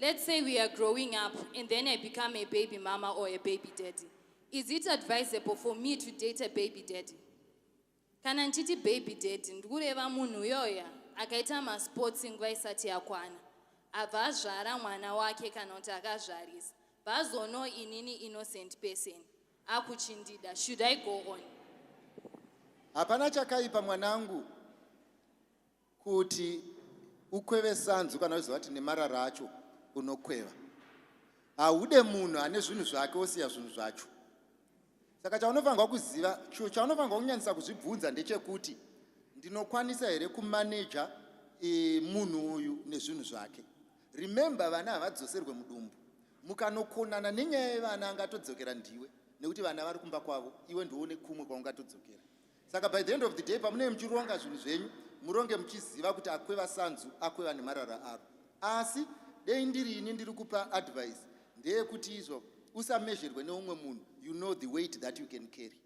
Let's say we are growing up and then I become a baby mama or a baby daddy. Is it advisable for me to date a baby daddy? Kana ndichiti baby daddy, ndikureva munhu uyoya akaita masports nguva isati yakwana, abva azvara mwana wake kana kuti akazvarisa, vazono inini innocent person akuchindida. Should I go on? Hapana chakaipa, mwanangu, kuti ukweve sanzu kana uziva kuti nemarara acho unokweva. Haude munhu ane zvinhu zvake osiya zvinhu zvacho. Saka chaunofanirwa kuziva, cho chaunofanirwa kunyanyisa kuzvibvunza ndechekuti, ndinokwanisa here kumaneja munhu uyu nezvinhu zvake? Remember, vana havadzoserwe mudumbu. Mukanokonana nenyaya yevana, angatodzokera ndiwe, nekuti vana vari kumba kwavo, iwe ndione kumwe kwaungatodzokera. Saka by the end of the day, pamunenge muchironga zvinhu zvenyu, muronge muchiziva kuti akweva sanzu akweva nemarara aro. Asi dei ndiri ini ndiri kupa advice, ndeyekuti izvo usamezherwe neumwe munhu. You know the weight that you can carry.